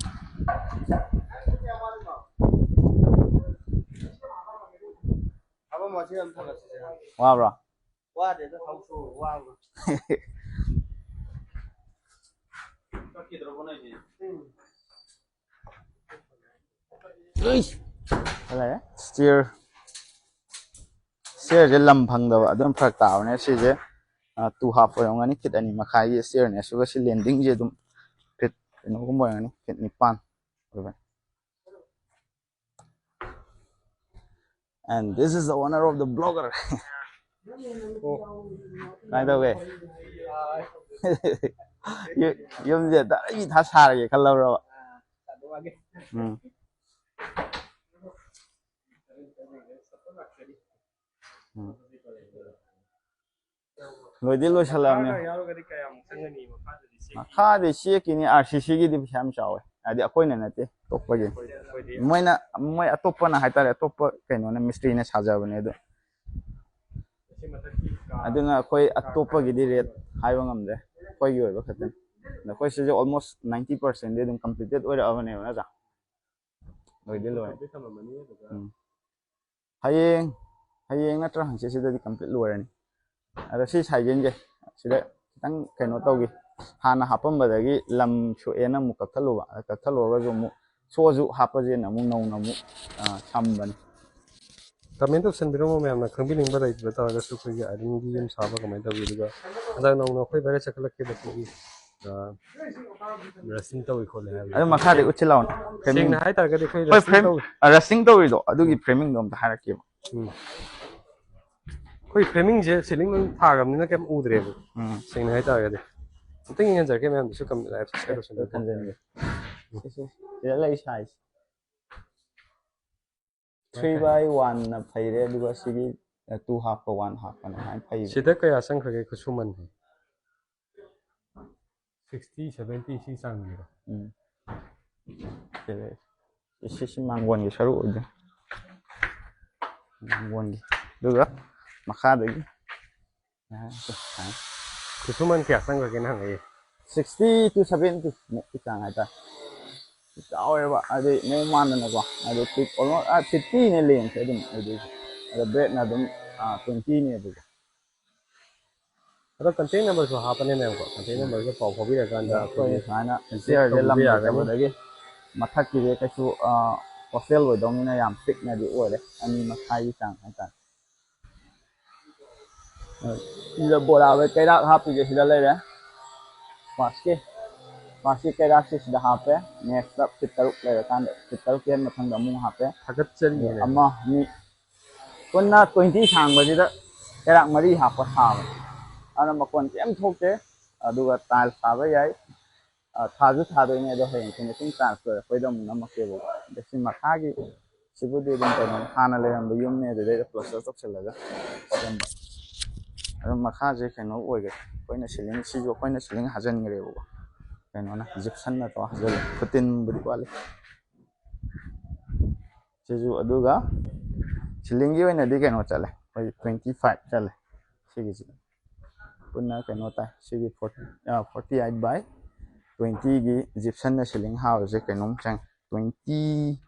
ꯋꯥꯕ꯭ꯔꯣ? ꯋꯥꯗꯦꯗ, ꯊꯕꯛ ꯁꯨꯕ ꯋꯥꯕ꯫ ꯆꯠꯈꯤꯗ꯭ꯔꯕꯣ ꯅꯣꯏꯗꯤ? ꯂꯩꯔꯦ꯫ ꯁ꯭ꯇꯤꯌꯔ, ꯁ꯭ꯇꯤꯌꯔꯁꯦ ꯂꯝ ꯐꯪꯗꯕ, ꯑꯗꯨꯝ ꯐꯔꯛ ꯇꯥꯕꯅꯦ꯫ ꯁꯤꯁꯦ, ꯑ, ꯇꯨ ꯍꯥꯐ ꯑꯣꯏꯔꯝꯒꯅꯤ, ꯐꯤꯠ ꯑꯅꯤ ꯃꯈꯥꯏꯒꯤ ꯁ꯭ꯇꯤꯌꯔꯅꯦ꯫ ꯑꯗꯨꯒ ꯁꯤ ꯂꯦꯟꯗꯤꯡꯁꯦ ꯑꯗꯨꯝ ꯐꯤꯠ ꯀꯩꯅꯣꯒꯨꯝꯕ ꯑꯣꯏꯔꯝꯒꯅꯤ, ꯐꯤꯠ ꯅꯤꯄꯥꯟ ꯑꯣꯏꯕꯅꯤ꯫ And this is the owner of the blogger. ꯑꯣ꯫ ꯀꯃꯥꯏꯅ ꯇꯧꯒꯦ? ꯌꯨ-, ꯌꯨꯝꯁꯦ ꯇꯔꯥ ꯊꯥ ꯁꯥꯔꯒꯦ ꯈꯜꯂꯕ꯭ꯔꯕ? ꯎꯝ꯫ ꯎꯝ꯫ ꯂꯣꯏꯗꯤ ꯂꯣꯏꯁꯜꯂꯛꯑꯕꯅꯦ꯫ ꯃꯈꯥꯒ ꯌꯥꯎꯔꯒꯗꯤ ꯀꯌꯥꯃꯨꯛ ꯆꯪꯒꯅꯤ? ꯃꯈꯥꯗꯗꯤ ꯆꯦꯛ ꯃꯈꯥꯗꯤ ꯆꯦꯛꯀꯤꯅꯤ, ꯑꯥꯔ ꯁꯤ ꯁꯤꯒꯤꯗꯤ ꯄꯩꯁꯥ ꯌꯥꯝ ꯆꯥꯎꯋꯦ꯫ ꯍꯥꯏꯗꯤ ꯑꯩꯈꯣꯏꯅ ꯅꯠꯇꯦ, ꯑꯇꯣꯞꯄꯒꯤ꯫ ꯑꯩꯈꯣꯏꯗꯤ, ꯑꯩꯈꯣꯏꯗꯤ ꯃꯣꯏꯅ, ꯃꯣꯏ ꯑꯇꯣꯞꯄꯅ ꯍꯥꯏꯇꯥꯔꯦ, ꯑꯇꯣꯞꯄ ꯀꯩꯅꯣꯅ, ꯃꯤꯁꯇ꯭ꯔꯤꯅ ꯁꯥꯖꯕꯅꯦ ꯑꯗꯨ꯫ ꯑꯁꯤ ꯃꯊꯛꯀꯤ ꯀꯥ ꯑꯗꯨꯅ ꯑꯩꯈꯣꯏ ꯀꯥ ꯑꯇꯣꯞꯄꯒꯤꯗꯤ ꯔꯦꯠ ꯍꯥꯏꯕ ꯉꯝꯗꯦ, ꯑꯩꯈꯣꯏꯒꯤ ꯑꯣꯏꯕ ꯈꯛꯇꯅꯤ꯫ ꯑꯗ ꯑꯩꯈꯣꯏ ꯁꯤꯁꯦ almost ninety percentꯗꯤ ꯑꯗꯨꯝ completed ꯑꯣꯏꯔꯛꯑꯕꯅꯦꯕ, ꯅꯠꯇ꯭ꯔꯥ? ꯂꯣꯏꯗꯤ ꯂꯣꯏꯔꯦ꯫ Complete ꯊꯝꯃꯝꯃꯅꯤ ꯑꯗꯨꯒ ꯎꯝ꯫ ꯍꯌꯦꯡ, ꯍꯌꯦꯡ ꯅꯠꯇ꯭ꯔ ꯍꯪꯆꯤꯠꯁꯤꯗꯗꯤ complete ꯂꯣꯏꯔꯅꯤ꯫ ꯑꯗꯣ ꯁꯤ ꯁꯥꯏꯖꯤꯟꯁꯦ ꯁꯤꯗ ꯈꯤꯇꯪ ꯀꯩꯅꯣ ꯇꯧꯈꯤ, ꯍꯥꯟꯅ ꯍꯥꯞꯄꯝꯕꯗꯒꯤ ꯂꯝ ꯁꯣꯛꯑꯦꯅ ꯑꯃꯨꯛ ꯀꯛꯊꯠꯂꯨꯕ, ꯑꯗ ꯀꯛꯊꯠꯂꯨꯔꯒꯁꯨ ꯑꯃꯨꯛ ꯁꯣꯛꯑꯁꯨ ꯍꯥꯞꯄꯁꯦꯅ ꯑꯃꯨꯛ ꯅꯧꯅ ꯑꯃꯨꯛ, ꯑ, ꯁꯝꯕꯅꯤ꯫ ꯀꯃꯦꯟ ꯇꯧꯁꯟꯕꯤꯔꯝꯃꯣ, ꯃꯌꯥꯝꯅ ꯈꯪꯕꯤꯅꯤꯡꯕ ꯂꯩꯕ ꯇꯥꯔꯒꯁꯨ ꯑꯩꯈꯣꯏꯒꯤ ꯑꯥꯏꯔꯟꯒꯤ ꯌꯨꯝ ꯁꯥꯕ ꯀꯃꯥꯏꯅ ꯇꯧꯏ, ꯑꯗꯨꯒ ꯍꯟꯗꯛ ꯅꯧꯅ ꯑꯩꯈꯣꯏ ꯚꯥꯏꯔꯁ ꯆꯠꯈꯠꯂꯛꯈꯤꯕ ꯑꯩꯈꯣꯏꯒꯤ ꯔꯁꯤꯡ ꯇꯧꯏ ꯈꯣꯠꯂꯤ ꯍꯥꯏꯕꯗꯣ꯫ ꯑꯗꯨ ꯃꯈꯥꯗꯤ ꯎꯠꯁꯤꯜꯂꯛꯑꯣꯅꯦ꯫ ꯁꯦꯡꯅ ꯍꯥꯏꯇꯥꯔꯒꯗꯤ ꯑꯩꯈꯣꯏ ꯍꯣꯏ, ꯔꯁꯤꯡ ꯐ꯭ꯔꯦꯝ ꯇꯧꯏ꯫ ꯔꯁꯤꯡ ꯇꯧꯔꯤꯗꯣ ꯑꯗꯨꯒꯤ ꯐ꯭ꯔꯦꯃꯤꯡꯗꯣ ꯑꯝꯇ ꯍꯥꯏꯔꯛꯀꯦꯕ꯫ ꯎꯝ꯫ ꯑꯩꯈꯣꯏ ꯐ꯭ꯔꯦꯃꯤꯡꯁꯦ ꯁꯤꯂꯤꯡ ꯂꯣꯏ ꯊꯥꯈ꯭ꯔꯕꯅꯤꯅ ꯀꯩꯝ ꯎꯗ꯭ꯔꯦꯕ꯫ ꯎꯝ꯫ ꯁꯦꯡꯅ ꯍꯥꯏꯇꯥꯔꯒꯗꯤ ꯑꯝꯇꯪ ꯌꯦꯡꯍꯟꯖꯔꯛꯀꯦ ꯃꯌꯥꯝꯗꯁꯨ ꯀꯝ- live subscribe ꯇꯧꯁꯟꯕꯤꯌꯨ꯫ ꯈꯟꯖꯟꯒꯦ꯫ ꯁꯤꯁꯦ ꯁꯤꯗ ꯂꯩ ꯁꯥꯏꯖ ꯊ꯭ꯔꯤ ꯕꯥꯏ ꯋꯥꯟꯅ ꯐꯩꯔꯦ, ꯑꯗꯨꯒ ꯁꯤꯒꯤ ꯇꯨ ꯍꯥꯞꯄ ꯋꯥꯟ ꯍꯥꯞꯄꯅ ꯍꯥꯏꯅ ꯐꯩꯕ꯫ ꯁꯤꯗ ꯀꯌꯥ ꯆꯪꯈ꯭ꯔꯒꯦ ꯈꯨꯠꯁꯨꯃꯟ? ꯁꯤꯛꯁꯇꯤ ꯁꯚꯦꯟꯇꯤ ꯁꯤ ꯆꯥꯡꯅꯤꯀꯣ꯫ ꯎꯝ꯫ ꯁꯤꯗ ꯁꯤꯁꯤ ꯃꯥꯡꯒꯣꯟꯒꯤ ꯁꯔꯨꯛ ꯑꯣꯏꯗꯣꯏꯅꯤ꯫ ꯃꯥꯡꯒꯣꯟꯒꯤ꯫ ꯑꯗꯨꯒ ꯃꯈꯥꯗꯒꯤ ꯈꯨꯠꯁꯨꯃꯟ ꯀꯌꯥ ꯆꯪꯈ꯭ꯔꯒꯦꯅ ꯍꯪꯉꯛꯏ꯫ ꯁꯤꯛꯁꯇꯤ ꯇꯨ ꯁꯚꯦꯟꯇꯤ ꯃꯨꯛꯀꯤ ꯆꯥꯡ ꯍꯥꯏꯇꯥꯔꯦ꯫ ꯆꯥꯎꯋꯦꯕ, ꯍꯥꯏꯗꯤ ꯃꯑꯣꯡ ꯃꯥꯟꯗꯅꯀꯣ, ꯍꯥꯏꯗꯤ ꯐꯤꯠ ꯑꯣꯜꯃꯣꯁ ꯐꯤꯐꯇꯤꯅꯦ ꯂꯦꯡꯁꯦ ꯑꯗꯨꯝ ꯑꯣꯏꯗꯣꯏꯁꯦ꯫ ꯑꯗꯣ ꯕ꯭ꯔꯦꯠꯅ ꯑꯗꯨꯝ ꯇ꯭ꯋꯦꯟꯇꯤꯅꯦꯕꯀꯣ꯫ ꯑꯗꯣ ꯀꯟꯇꯦꯛ ꯅꯝꯕꯔꯁꯨ ꯍꯥꯞꯄꯅꯦ ꯃꯌꯥꯝꯀꯣ, ꯀꯟꯇꯦꯛ ꯅꯝꯕꯔꯁꯦ ꯄꯥꯎ ꯐꯥꯎꯕꯤꯔꯀꯥꯟꯗ ꯑꯩꯈꯣꯏ ꯑꯩꯈꯣꯏꯒꯤ ꯁꯨꯃꯥꯏꯅ contact ꯆꯤꯌꯔꯁꯦ ꯇꯧꯕꯤꯕ ꯌꯥꯒꯅꯤ꯫ ꯂꯩꯇꯕꯗꯒꯤ ꯃꯊꯛꯀꯤꯁꯦ ꯀꯩꯁꯨ ꯍꯣꯁꯇꯦꯜ ꯑꯣꯏꯗꯧꯅꯤꯅ ꯌꯥꯝ ꯄꯤꯛꯅꯗꯤ ꯑꯣꯏꯔꯦ, ꯑꯅꯤ ꯃꯈꯥꯏꯒꯤ ꯆꯥꯡ ꯍꯥꯏꯇꯥꯔꯦ꯫ ꯁꯤꯗ ꯕꯣꯔꯥꯒ ꯀꯩꯔꯥꯛ ꯍꯥꯞꯄꯤꯁꯦ ꯁꯤꯗ ꯂꯩꯔꯦ꯫ ꯐꯥꯔꯁꯀꯤ ꯐꯥꯔꯁꯀꯤ ꯀꯩꯔꯥꯛꯁꯦ ꯁꯤꯗ ꯍꯥꯞꯄꯦ꯫ ꯅꯦꯛꯁꯇ ꯐꯤꯠ ꯇꯔꯨꯛ ꯂꯩꯔꯀꯥꯟꯗ ꯐꯤꯠ ꯇꯔꯨꯛꯀꯤ ꯍꯦꯟ ꯃꯊꯪꯗ ꯑꯃꯨꯛ ꯍꯥꯞꯄꯦ꯫ ꯊꯥꯒꯠꯆꯔꯤꯅꯦ꯫ ꯑꯃ ꯑꯅꯤ ꯄꯨꯟꯅ ꯇ꯭ꯋꯦꯟꯇꯤ ꯁꯥꯡꯕꯁꯤꯗ ꯀꯩꯔꯥꯛ ꯃꯔꯤ ꯍꯥꯞꯄ ꯁꯥꯕ꯫ ꯑꯗꯨꯅ ꯃꯈꯣꯟ ꯀꯩꯝ ꯊꯣꯛꯇꯦ꯫ ꯑꯗꯨꯒ ꯇꯥꯏꯜꯁ ꯁꯥꯕ ꯌꯥꯏ꯫ ꯑ, ꯊꯥꯁꯨ ꯊꯥꯗꯣꯏꯅꯦ, ꯑꯗꯣ ꯍꯌꯦꯡ ꯐꯤꯅꯤꯁꯤꯡ ꯇꯥꯏꯜꯁ ꯂꯣꯏꯔꯛꯄꯩꯗ ꯑꯃꯨꯛ ꯅꯝꯃꯛꯀꯦꯕꯀꯣ꯫ ꯑꯗ ꯁꯤ ꯃꯈꯥꯒꯤ ꯁꯤꯕꯨꯗꯤ ꯑꯗꯨꯝ ꯀꯩꯅꯣ ꯍꯥꯟꯅ ꯂꯩꯔꯝꯕ ꯌꯨꯝꯅꯦ, ꯑꯗꯨꯗꯩꯗ ꯄ꯭ꯂꯁꯇꯔ ꯇꯧꯁꯜꯂꯒ ꯁꯦꯝꯕ꯫ ꯑꯗꯨꯝ ꯃꯈꯥꯁꯦ ꯀꯩꯅꯣ ꯑꯣꯏꯈ꯭ꯔꯦ, ꯑꯩꯈꯣꯏꯅ ꯁꯤꯂꯤꯡ, ꯁꯤꯁꯨ ꯑꯩꯈꯣꯏꯅ ꯁꯤꯂꯤꯡ ꯍꯥꯖꯤꯟꯈ꯭ꯔꯦꯕꯀꯣ꯫ ꯀꯩꯅꯣꯅ ꯖꯤꯞꯁꯟꯅ ꯇꯧꯔ ꯍꯥꯖꯤꯜꯂꯦ, ꯐꯨꯇꯤꯟꯕꯨꯗꯤ ꯋꯥꯠꯂꯤ꯫ ꯁꯤꯁꯨ ꯑꯗꯨꯒ ꯁꯤꯂꯤꯡꯒꯤ ꯑꯣꯏꯅꯗꯤ ꯀꯩꯅꯣ ꯆꯠꯂꯦ, ꯑꯩꯈꯣꯏ ꯇ꯭ꯋꯦꯟꯇꯤ ꯐꯥꯏꯚ ꯆꯠꯂꯦ꯫ ꯁꯤꯒꯤꯁꯤ ꯄꯨꯟꯅ ꯀꯩꯅꯣ ꯇꯥꯏ꯫ ꯁꯤꯒꯤ ꯐꯣꯔꯇꯤ ꯑꯩꯠ ꯕꯥꯏ ꯇ꯭ꯋꯦꯟꯇꯤꯒꯤ ꯖꯤꯞꯁꯟꯅ ꯁꯤꯂꯤꯡ ꯍꯥꯕꯁꯦ ꯀꯩꯅꯣꯝ ꯆꯪꯉꯦ, ꯇ꯭ꯋꯦꯟꯇꯤ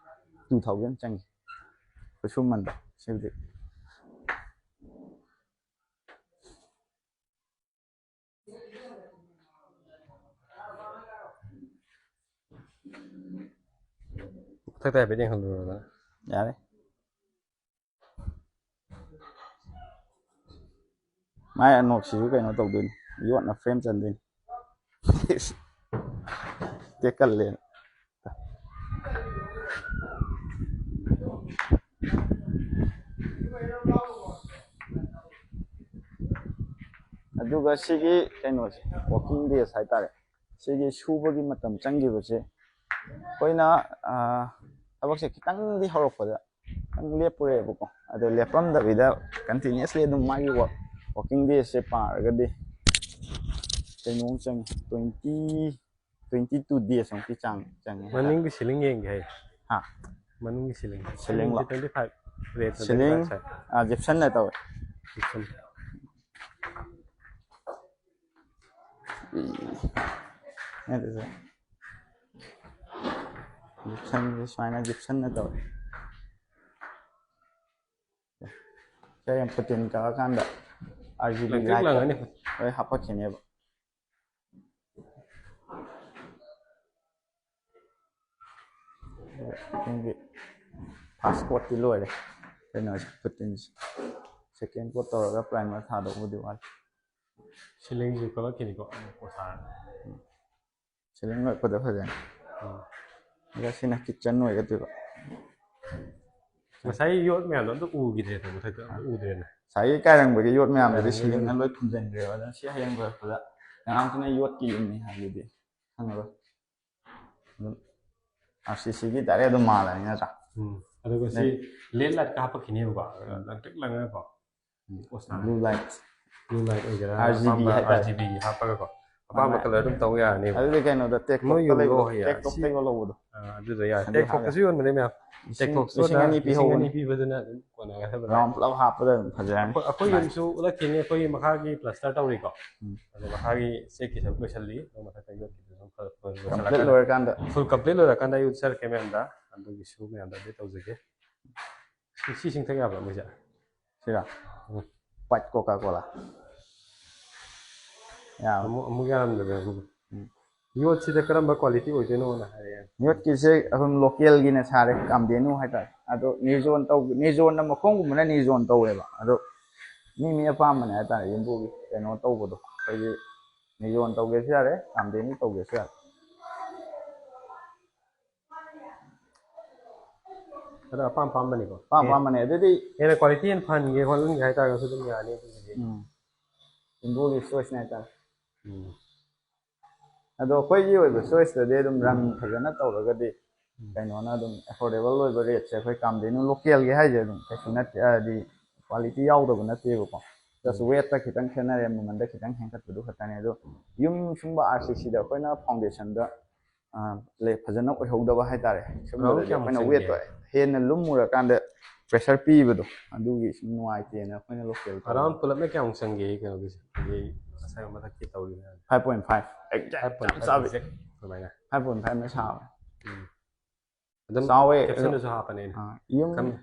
ꯇꯨ ꯊꯥꯎꯖꯟ ꯆꯪꯉꯦ ꯈꯨꯠꯁꯨꯃꯟꯗ꯫ ꯁꯤꯕꯨꯗꯤ ꯃꯊꯛꯇ ꯍꯥꯏꯐꯦꯠ ꯌꯦꯡꯍꯜꯂꯨꯔꯣꯗꯅ꯫ ꯌꯥꯔꯦ꯫ ꯃꯥꯏ ꯑꯅꯣꯛꯁꯤꯁꯨ ꯀꯩꯅꯣ ꯇꯧꯗꯣꯏꯅꯤ, ꯌꯣꯠꯅ ꯐ꯭ꯔꯦꯝ ꯆꯟꯗꯣꯏꯅꯤ꯫ ꯇꯦꯛꯀꯜꯂꯦꯅ꯫ ꯑꯗꯨꯒ ꯁꯤꯒꯤ ꯀꯩꯅꯣꯁꯦ, ꯋꯥꯀꯤꯡ ꯗꯦꯁ ꯍꯥꯏꯇꯥꯔꯦ, ꯁꯤꯒꯤ ꯁꯨꯕꯒꯤ ꯃꯇꯝ ꯆꯪꯈꯤꯕꯁꯦ, ꯑꯩꯈꯣꯏꯅ ꯊꯕꯛꯁꯦ ꯈꯤꯇꯪꯗꯤ ꯍꯧꯔꯛꯄꯗ ꯈꯤꯇꯪ ꯂꯦꯞꯄꯨꯔꯦꯕꯀꯣ꯫ ꯑꯗꯣ ꯂꯦꯞꯄꯝꯗꯕꯤꯗ continuously ꯑꯗꯨꯝ ꯃꯥꯒꯤ ꯋꯥꯀꯤꯡ ꯗꯦꯁꯁꯦ ꯄꯥꯔꯒꯗꯤ ꯀꯩꯅꯣꯝ ꯆꯪꯉꯤ, twenty twenty two days ꯃꯨꯛꯀꯤ ꯆꯥꯡ ꯆꯪꯉꯦ ꯍꯥꯏꯇꯥꯔꯦ꯫ ꯃꯅꯤꯡꯒꯤ ꯁꯤꯂꯤꯡ ꯌꯦꯡꯒꯦ ꯍꯥꯏ꯫ ꯍꯥ? ꯃꯅꯨꯡꯒꯤ ꯁꯤꯂꯤꯡ꯫ ꯁꯤꯂꯤꯡꯂꯣ? Twenty five rate. ꯁꯤꯂꯤꯡ, ꯖꯤꯞꯁꯟꯅ ꯇꯧꯋꯦ꯫ ꯖꯤꯞꯁꯟ꯫ ꯖꯤꯞꯁꯟꯁꯦ ꯁꯨꯃꯥꯏꯅ ꯖꯤꯞꯁꯟꯅ ꯇꯧꯋꯦ꯫ ꯁꯦ ꯍꯌꯦꯡ ꯐꯨꯇꯤꯟ ꯀꯛꯑꯀꯥꯟꯗ RGB ꯂꯪꯇ꯭ꯔꯤꯛ light ꯂꯪꯉꯅꯤ꯫ ꯂꯣꯏ ꯍꯥꯞꯄꯛꯈꯤꯅꯦꯕ꯫ ꯅꯪꯒꯤ first coat ꯇꯤ ꯂꯣꯏꯔꯦ꯫ ꯀꯩꯅꯣꯁꯦ, ꯐꯨꯇꯤꯟꯁꯦ꯫ Second coat ꯇꯧꯔꯒ primer ꯊꯥꯗꯧꯕꯗꯤ ꯋꯥꯠꯂꯤ꯫ ꯁꯤꯂꯤꯡꯁꯨ ꯀꯛꯂꯛꯈꯤꯅꯤꯀꯣ, ꯑꯃꯨꯛ ꯄꯣꯊꯥꯔꯒ꯫ ꯁꯤꯂꯤꯡ ꯂꯣꯏꯔꯛꯄꯗ ꯐꯖꯅꯤ꯫ ꯎꯝ꯫ ꯑꯗꯨꯒ ꯁꯤꯅ kitchen ꯑꯣꯏꯒꯗꯣꯏꯕ꯫ ꯉꯁꯥꯏ ꯌꯣꯠ ꯃꯌꯥꯝꯗꯣ ꯑꯝꯇ ꯎꯈꯤꯗ꯭ꯔꯦ, ꯃꯊꯛꯇ ꯑꯝꯇ ꯎꯗ꯭ꯔꯦꯅꯦ꯫ ꯉꯁꯥꯏꯒꯤ ꯀꯥꯏꯔꯪꯕꯒꯤ ꯌꯣꯠ ꯃꯌꯥꯝꯗꯨꯗꯤ ꯀꯥꯏꯔꯪꯕꯒꯤ ꯁꯤꯂꯤꯡꯅ ꯂꯣꯏ ꯈꯨꯝꯖꯤꯟꯈ꯭ꯔꯦꯕ꯫ ꯑꯗꯨꯅ ꯁꯤ ꯍꯌꯦꯡ ꯂꯣꯏꯔꯛꯄꯗ ꯀꯅꯥꯝꯇꯅ ꯌꯣꯠꯀꯤ ꯌꯨꯝꯅꯤ ꯍꯥꯏꯕꯗꯨꯗꯤ ꯈꯪꯉꯔꯣꯏ꯫ ꯑꯗꯨꯝ RCC ꯒꯤ direct ꯑꯗꯨꯝ ꯃꯥꯜꯂꯅꯤ ꯅꯠꯇ꯭ꯔꯥ? ꯎꯝ꯫ ꯑꯗꯨꯒ ꯁꯤ LED light ꯀ ꯍꯥꯞꯄꯛꯈꯤꯅꯦꯕꯀꯣ꯫ ꯎꯝ꯫ ꯂꯪꯇ꯭ꯔꯤꯛ ꯂꯪꯉꯒꯀꯣ꯫ ꯎꯝ꯫ ꯄꯣꯁ ꯇꯥꯔꯦ꯫ Blue light꯫ Blue light ꯑꯣꯏꯒꯦꯔꯥ, RGB ꯑꯄꯥꯝꯕ ꯍꯥꯏꯇꯥꯔꯦ꯫ RGB ꯒꯤ ꯍꯥꯞꯄꯒꯀꯣ꯫ ꯑꯄꯥꯝꯕ ꯃꯥꯅꯦ꯫ Colour ꯑꯗꯨꯝ ꯇꯧ ꯌꯥꯔꯅꯦꯕ꯫ ꯑꯗꯨꯗꯤ ꯀꯩꯅꯣꯗ ꯇꯦꯛ ꯃꯣꯏ ꯇꯣꯛꯇ ꯌꯨꯝꯗꯣ ꯂꯩꯕꯗꯣ, ꯍꯣꯏ, ꯇꯦꯛ ꯁꯤ ꯇꯣꯛꯇ ꯌꯣꯜꯍꯧꯕꯗꯣ꯫ ꯑꯥ, ꯑꯗꯨꯗ ꯌꯥꯔꯦ꯫ ꯁꯟꯗꯤ ꯇꯦꯛ ꯍꯥꯞ ꯇꯣꯛꯇꯁꯨ ꯌꯥꯔꯦ꯫ ꯌꯣꯟꯕꯅꯦ ꯃꯌꯥꯝ꯫ ꯂꯤꯁꯤꯡ, ꯇꯦꯛ ꯇꯣꯛꯁꯨ ꯂꯤꯁꯤꯡ ꯑꯅꯤ ꯂꯤꯁꯤꯡ ꯄꯤꯍꯧꯕꯅꯦ꯫ ꯑꯅꯤ ꯄꯤꯕꯗꯨꯅ ꯑꯗꯨꯝ ꯀꯣꯟꯅꯒꯗꯕ꯫ Round ꯄꯨꯂꯞ ꯍꯥꯞꯄꯗ ꯑꯗꯨꯝ ꯐꯖꯔꯅꯤ꯫ ꯑꯩꯈꯣꯏ, ꯑꯩꯈꯣꯏ ꯌꯨꯝꯁꯨ ꯎꯠꯂꯛꯈꯤꯅꯤ, ꯑꯩꯈꯣꯏꯒꯤ ꯃꯈꯥꯒꯤ plaster ꯇꯧꯔꯤꯀꯣ꯫ ꯎꯝ꯫ ꯑꯗꯣ ꯃꯈꯥꯒꯤ ꯆꯦꯛꯀꯤ ꯁꯔꯨꯛ ꯂꯣꯏꯁꯜꯂꯤ, ꯑꯗꯣ ꯃꯊꯛꯇ ꯌꯣꯠꯀꯤꯗꯨꯁꯨ ꯈꯔ ꯂꯣꯏꯁꯜꯂꯀꯥꯟꯗ, complete ꯂꯣꯏꯔꯀꯥꯟꯗ꯫ Full complete ꯂꯣꯏꯔꯀꯥꯟꯗ ꯑꯩ ꯎꯠꯆꯔꯛꯀꯦ ꯃꯌꯥꯝꯗ, ꯑꯗꯨꯒꯤꯁꯨ ꯃꯌꯥꯝꯗ update ꯇꯧꯖꯒꯦ꯫ ꯁꯤ, ꯁꯤ ꯆꯤꯡꯊꯛ ꯌꯥꯕ꯭ꯔꯥ ꯃꯣꯏꯁꯦ? ꯁꯤꯔꯥ? ꯎꯝ꯫ White Coca Cola꯫ ꯌꯥꯕ꯭ꯔꯥ? ꯑꯃꯨꯛ, ꯑꯃꯨꯛ ꯌꯥꯔꯝꯗꯕ꯫ ꯎꯝ꯫ ꯌꯣꯠꯁꯤꯗ ꯀꯔꯝꯕ quality ꯑꯣꯏꯗꯣꯏꯅꯣꯅ ꯍꯥꯏꯔꯛꯑꯦ꯫ ꯌꯣꯠꯀꯤꯁꯦ ꯑꯗꯨꯝ local ꯒꯤꯅ ꯁꯥꯔꯦ, ꯀꯥꯝꯗꯦꯅꯨ ꯍꯥꯏꯇꯥꯔꯦ꯫ ꯑꯗꯣ ꯅꯤꯔꯖꯣꯟ ꯇꯧ-, ꯅꯤꯔꯖꯣꯟꯅ ꯃꯈꯣꯡꯒꯨꯝꯕꯅ ꯅꯤꯔꯖꯣꯟ ꯇꯧꯋꯦꯕ꯫ ꯑꯗꯣ ꯃꯤ ꯃꯤ ꯑꯄꯥꯝꯕꯅꯦ ꯍꯥꯏꯇꯥꯔꯦ꯫ ꯌꯨꯝꯕꯨꯒꯤ ꯀꯩꯅꯣ ꯇꯧꯕꯗꯣ, ꯑꯩꯈꯣꯏꯒꯤ ꯅꯤꯖꯣꯟ ꯇꯧꯒꯦꯁꯨ ꯌꯥꯔꯦ, ꯀꯥꯝꯗꯦꯅꯤ ꯇꯧꯒꯦꯁꯨ ꯌꯥꯔꯦ꯫ ꯑꯗꯣ ꯑꯄꯥꯝ ꯑꯄꯥꯝꯕꯅꯤꯀꯣ꯫ ꯑꯄꯥꯝ ꯑꯄꯥꯝꯕꯅꯦ꯫ ꯑꯗꯨꯗꯤ ꯍꯦꯟꯅ ꯀ꯭ꯋꯥꯂꯤꯇꯤ ꯍꯦꯟꯅ ꯐꯍꯟꯒꯦ ꯈꯣꯠꯍꯟꯒꯦ ꯍꯥꯏꯇꯥꯔꯒꯁꯨ ꯑꯗꯨꯝ ꯌꯥꯅꯤ ꯑꯗꯨꯒꯤꯗꯤ꯫ ꯎꯝ, ꯌꯨꯝꯕꯨꯒꯤ ꯆꯣꯏꯁꯅꯦ ꯍꯥꯏꯇꯥꯔꯦ꯫ ꯎꯝ꯫ ꯑꯗꯣ ꯑꯩꯈꯣꯏꯒꯤ ꯑꯣꯏꯕ ꯆꯣꯏꯁꯇꯗꯤ ꯑꯗꯨꯝ ꯔꯪ ꯐꯖꯅ ꯇꯧꯔꯒꯗꯤ ꯀꯩꯅꯣꯅ ꯑꯗꯨꯝ ꯑꯦꯐꯣꯔꯗꯦꯕꯜ ꯑꯣꯏꯕ ꯔꯦꯠꯁꯦ ꯑꯩꯈꯣꯏ ꯀꯥꯝꯗꯦꯅꯨ ꯂꯣꯀꯦꯜꯒꯤ ꯍꯥꯏꯁꯦ ꯑꯗꯨꯝ ꯀꯩꯁꯨ ꯅꯠꯇꯦ, ꯍꯥꯏꯗꯤ ꯀ꯭ꯋꯥꯂꯤꯇꯤ ꯌꯥꯎꯗꯕ ꯅꯠꯇꯦꯕꯀꯣ꯫ ꯖꯁ ꯋꯦꯠꯇ ꯈꯤꯇꯪ ꯈꯦꯠꯅꯔꯦ, ꯃꯃꯟꯗ ꯈꯤꯇꯪ ꯍꯦꯟꯒꯠꯄꯗꯨ ꯈꯛꯇꯅꯦ꯫ ꯑꯗꯣ ꯌꯨꯝ ꯁꯨꯝꯕ ꯑꯥꯔ ꯁꯤ ꯁꯤꯗ ꯑꯩꯈꯣꯏꯅ ꯐꯥꯎꯟꯗꯦꯁꯟꯗ ꯂꯦꯛ ꯐꯖꯅ ꯑꯣꯏꯍꯧꯗꯕ ꯍꯥꯏꯇꯥꯔꯦ꯫ Ground ꯁꯨꯝꯕꯗꯗꯤ ꯀꯌꯥꯃꯨꯛ ꯑꯩꯈꯣꯏꯅ ꯆꯪꯒꯦ? ꯋꯦꯠꯇꯣ ꯍꯦꯟꯅ ꯂꯨꯝꯃꯨꯔꯀꯥꯟꯗ ꯄ꯭ꯔꯦꯁꯔ ꯄꯤꯕꯗꯣ ꯑꯗꯨꯒꯤ ꯁꯨꯝ ꯅꯨꯡꯉꯥꯏꯇꯦꯅ ꯑꯩꯈꯣꯏꯅ ꯂꯣꯀꯦꯜ ꯑꯔꯥꯎꯟ ꯄꯨꯂꯞꯅ ꯀꯌꯥꯃꯨꯛ ꯆꯪꯒꯦ ꯀꯩꯅꯣꯒꯤꯁꯦ, ꯍꯥꯏꯗꯤ ꯉꯁꯥꯏ ꯃꯊꯛꯀꯤ ꯇꯧꯔꯤ ꯃꯌꯥꯝ? Five point five, Five point five ꯆꯥꯕꯤ꯫ Exact ꯑꯗꯨꯃꯥꯏꯅ꯫ Five point five ꯅ ꯁꯥꯕ꯫ ꯑꯗꯨꯝ ꯆꯥꯎꯋꯦ꯫ Caption ꯗꯁꯨ ꯍꯥꯞꯄꯅꯦ ꯑꯩꯅ꯫ ꯑꯥ, ꯌꯨꯝ ꯀꯝ-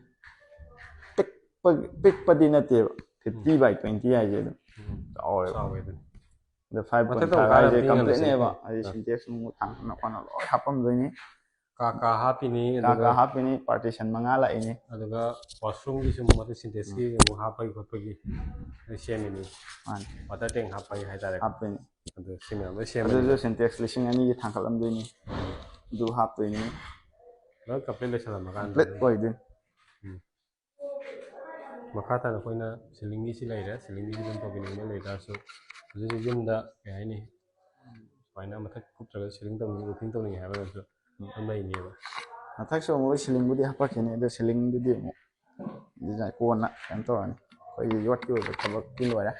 ꯄꯤꯛꯄ ꯄꯤꯛꯄꯗꯤ ꯅꯠꯇꯦꯕ, fifty by twenty ꯍꯥꯏꯁꯦ ꯑꯗꯨꯝ ꯎꯝ꯫ ꯆꯥꯎꯋꯦꯕ꯫ ꯆꯥꯎꯋꯦ ꯑꯗꯨꯅꯤ꯫ ꯑꯗ five point ꯃꯊꯛꯇ five ꯀꯥꯔ ꯍꯥꯏꯁꯦ ꯃꯊꯛ ꯌꯥꯝꯅ ꯀꯝꯄ꯭ꯂꯤꯠꯅꯦꯕ, ꯆꯪꯉꯦ꯫ ꯍꯥꯏꯗꯤ ꯑꯥ꯫ ꯁꯤꯟꯇꯦꯛꯁ ꯅꯨꯡ ꯊꯥꯡ ꯈꯣꯠꯅ ꯂꯣꯏ ꯍꯥꯞꯄꯝꯗꯣꯏꯅꯤ꯫ ꯀꯥ ꯀꯥ ꯍꯥꯞꯄꯤꯅꯤ, ꯀꯥ ꯑꯗꯨꯒ ꯀꯥ ꯍꯥꯞꯄꯤꯅꯤ, ꯄꯥꯔꯇꯤꯁꯟ ꯃꯉꯥ ꯂꯥꯛꯏꯅꯤ꯫ ꯑꯗꯨꯒ ꯋꯥꯁꯔꯨꯝꯒꯤꯁꯨ ꯑꯃꯨꯛ ꯃꯊꯛ ꯁꯤꯟꯇꯦꯛꯁꯀꯤ ꯑꯃꯨꯛ ꯍꯥꯞꯄꯒꯤ ꯈꯣꯠꯄꯒꯤ ꯂꯣꯏ ꯁꯦꯝꯃꯤꯅꯤ꯫ ꯃꯥꯅꯤ, ꯋꯥꯇꯔ ꯇꯦꯡ ꯍꯥꯞꯄꯒꯤ ꯍꯥꯏꯇꯥꯔꯦ꯫ ꯍꯥꯞꯄꯤꯅꯤ꯫ ꯑꯗꯨ ꯁꯤ ꯃꯌꯥꯝ ꯂꯣꯏ ꯁꯦꯝꯃꯅꯤ꯫ ꯑꯗꯨꯁꯨ ꯁꯤꯟꯇꯦꯛꯁ ꯂꯤꯁꯤꯡ ꯑꯅꯤꯒꯤ ꯊꯥꯡꯒꯠꯂꯝꯗꯣꯏꯅꯤ, ꯑꯗꯨ ꯍꯥꯞꯇꯣꯏꯅꯤ, ꯂꯣꯏ ꯀꯝꯄ꯭ꯂꯤꯠ ꯂꯣꯏꯁꯜꯂꯝꯃꯀꯥꯟꯗ ꯀꯝꯄ꯭ꯂꯤꯠ ꯑꯣꯏꯗꯣꯏꯅꯤ꯫ ꯃꯈꯥ ꯇꯥꯅ ꯑꯩꯈꯣꯏꯅ ꯁꯤꯂꯤꯡꯒꯤꯁꯤ ꯂꯩꯔꯦ, ꯁꯤꯂꯤꯡꯒꯤꯁꯤ ꯑꯗꯨꯝ ꯇꯧꯕꯤꯅꯤꯡꯕ ꯂꯩ ꯇꯥꯔꯁꯨ ꯍꯧꯖꯤꯛ ꯍꯧꯖꯤꯛ ꯌꯨꯝꯗ ꯀꯩ ꯍꯥꯏꯅꯤ, ꯁꯨꯃꯥꯏꯅ ꯃꯊꯛ ꯀꯨꯞꯇ꯭ꯔꯒ ꯁꯤꯂꯤꯡ ꯇꯧꯅꯤꯡꯉꯤ, ꯔꯨꯐꯤꯡ ꯇꯧꯅꯤꯡꯉꯤ ꯍꯥꯏꯔꯒꯁꯨ ꯑꯗꯨꯝ ꯂꯩꯅꯦꯕ꯫ ꯃꯊꯛꯁꯨ ꯑꯃꯨꯛ ꯁꯤꯂꯤꯡꯕꯨꯗꯤ ꯍꯥꯄꯛꯈꯤꯅꯤ, ꯑꯗꯣ ꯁꯤꯂꯤꯡꯗꯨꯗꯤ ꯑꯃꯨꯛ ꯗꯤꯖꯥꯏꯟ ꯀꯣꯟꯅ ꯀꯩꯅꯣ ꯇꯧꯔꯅꯤ꯫ ꯑꯩꯈꯣꯏꯒꯤ ꯌꯣꯠꯀꯤ ꯑꯣꯏꯕ ꯊꯕꯛꯇꯤ ꯂꯣꯏꯔꯦ꯫